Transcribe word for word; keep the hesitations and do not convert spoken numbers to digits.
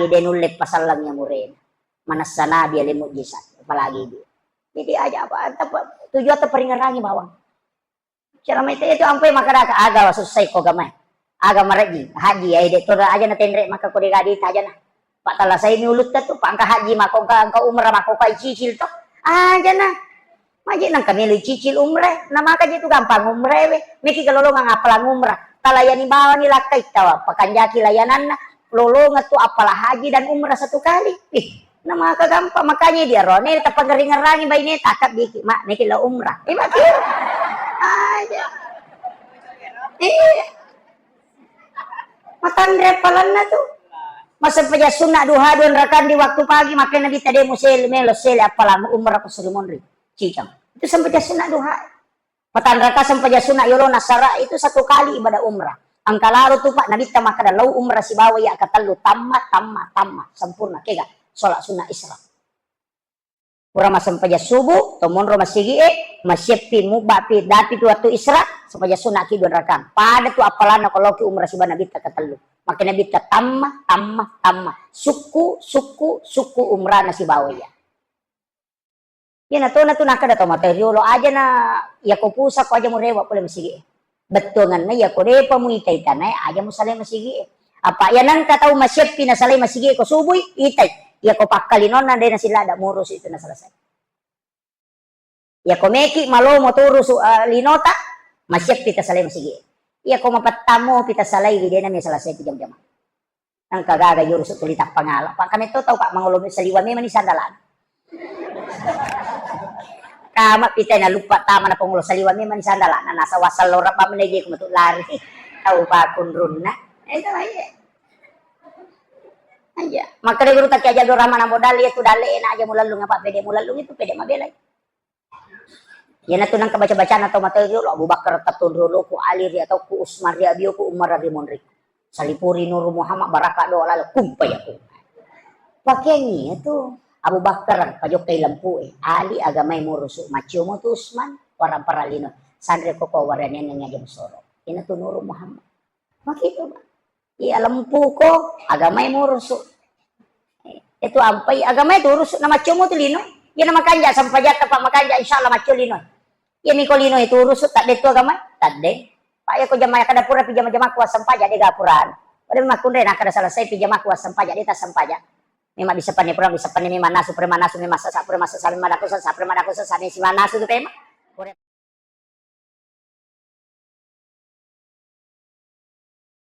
de nulle pasalleng ya murena. Manessa nabi ale mujizat, apalagi dia. Jadi aja apa, apa tujuan teperingerangi bawang. Cara mai itu ampai maka ada aga susah ko gamai. Aga maraji, haji ya ide to aja na tenre maka ko dega dita aja na. Pak tala sai mi ulutta tu, pak angka haji maka angka, angka umrah maka angka cicil to. Aja na. Maji nang kami lu cicil umrah, na maka je tu gampang umrah we. Meki kalolongang appalang umrah. Tala yani bawani lakkai tawa, pakanjaki layananna, lolonga tu appalang haji dan umrah satu kali. Ih, na maka gampang, makanya dia rone tapangering-erangi baine takap diki, mak, niki lo umrah. Eh, maki. Aja. Iya. Matanre appalanna tu. Masempaja sunna duha dua rakaat di waktu pagi, makanya Nabi tadi musel melo sele appalang umrah ku Sri Monri. Cicang. Itu sempaja sunna duha. Patanraka sempaja sunna yolo nasara itu satu kali ibadah umrah. Angka lalo tu pak Nabi ta makkada lau umrah sibawa ya katellu tamma, tamma, tamma, sempurna kega sholat sunnah isra. Pura massempajang subuh, to monro masigi'e, masieppi mubbapi dapi tu wattu isra, sempajang sunna ki dua rakang. Pada tu appalanna ko loki umrah sibawa Nabitta katellu. Maka Nabitta tamma, tamma, tamma. Sukku, sukku, sukku umrana sibawa iya. Iya na tona tu nakkeda to mata riolo aja na, iya ko pusa ko aja murewa pole masigi'e. Bettuanganna iya ko depa muita-itanae aja musalai masigi'e. Apa iya nengka tau masieppi nasalai masigi'e ko subui, itai. Iya ko pakkalinonna de nasilada murusu itu nasalasai. Iya ko meki malomo turusu, eh, linota, masieppi tasalai masigi'e. Iya ko mapettamo pi tasalai widena mi salasai pi jam-jam. Engka gaga jurusu tuli tappangala. Pak kami to tau Pak mangolo saliwa memang ni sandalana. Kama pita na lupa tama na pangolo saliwa memang ni sandalana. Nasa wasal lora pa meneje ku metu lari. Tau pakunrunna. Eh, itu aja. Aja. Maka de guru tak aja dora mana modal ya tu dale na aja mulallung apa pede mulallung itu pede mabelai. Iyanatu nengka baca-bacana tau matoa riolo, Abu Bakar tattonrolo, ku Ali ri atau ku Usman ri abio, ku Umar ri monri. Salipuri Nuru Muhammad, baraka doa lalo, kumpa ya ku. Pakeangi itu Abu Bakar pajokkai lampu e, Ali agamai murusu, maccio mo tu Usman, warang paralino, sanre koko waranian yang aja musoro. Iyanatu Nuru Muhammad. Makitu, Pak. Iya lempuko, agamai murusu. Itu ampai, agamai turusu, na maccomo tu lino. Iya na makanja, sampajatta, Pak, makanja, insya Allah macco lino. Iya niko lino itu urusu, tak de tu agama, tak de. Pak, iya ko jama, kada pura pi jama-jama kuas sampaja, de gapuran. Pada makunre, na kada selesai pi jama kuas sampaja, de tak sampaja. Memang bisa pani pura, bisa pani memang nasu, preman nasu, memang sasa, preman sasa, memang daku sasa, preman daku sasa, memang nasu tu preman.